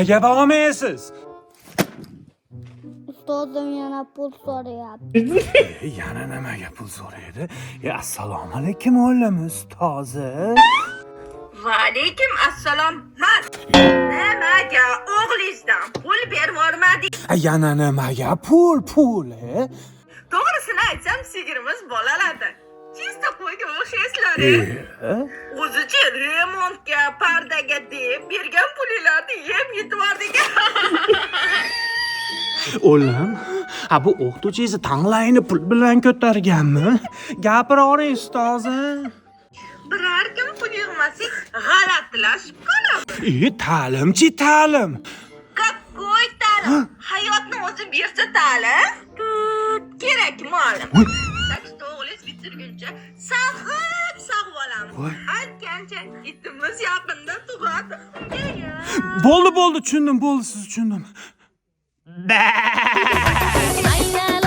Nimaga bormaysiz? Ustozim yana pul so'rayapti. Yana nimaga pul so'raydi? Assalomu alaykum, o'g'lim, ustozi. Va alaykum assalom. Mas. Nimaga o'g'lingizdan pul bervormadik? Yana nimaga pul, pul? E? To'g'risini aytsam, sigirimiz bolaladi. Чисто qo'yga o'xshaysizlar. E? O'zicha remontga, pardaga deb bergan pulinglarni yeb yutvordik. O'g'lim, ha, bu o'qituvchingizni tanglayini pul bilan ko'targanmi? Gapiravering, ustozi. Biror kim pul yig'masak, g'alatilashib qoladi. E, ta'limchi, ta'lim. Какой ta'lim? Hayotni o'zi bersa ta'lim. Tut, kerak ma'lum. Voy. Так что o'g'lingiz bitirguncha sag'ib sag'ib olamiz. Voy. Aytgancha, itimiz yaqinda tug'adi. Bo'ldi, bo'ldi, tushundim, bo'ldi, sizni tushundim. Ayna.